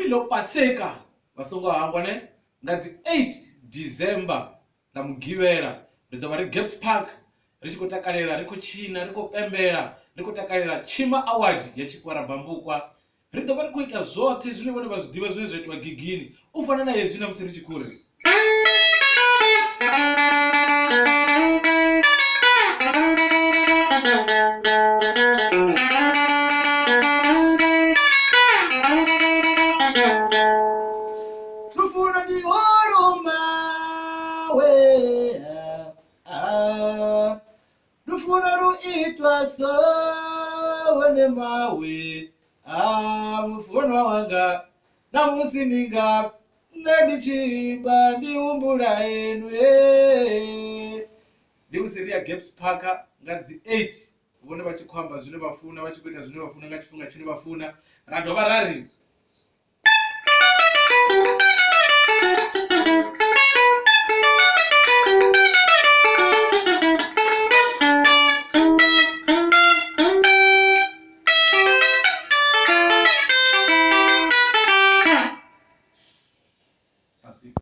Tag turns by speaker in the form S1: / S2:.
S1: ḽo Paseka vha songo hangwa ne nga dzi 8 December nga Mugivhela ri ḓo vha ri Gaps Park ri tshi khou takalela ri khou tshina ri khou pembela ri khou takalela Tshima Award ya Tshikwara Bambukwa. Ri ḓo vha ri khou ita zwoṱhe zwine vhone vha zwi ḓivha zwine zwa itiwa gigini u fana na hezwi na musi ri tshi khou ri. Lufuno ndi holumawe ah, lufuno lu itwa so wone mawe ah, mufunwa wanga na musi ndi nga nṋe ndi tshi imba ndi humbula enwe. Ndi musi ri ya Gaps Park nga dzi 8 vhone vha tshi khou amba zwine vha funa vha tshi khou ita zwine vha funa nga tshifhinga tshine vha funa ra dovha ra ri.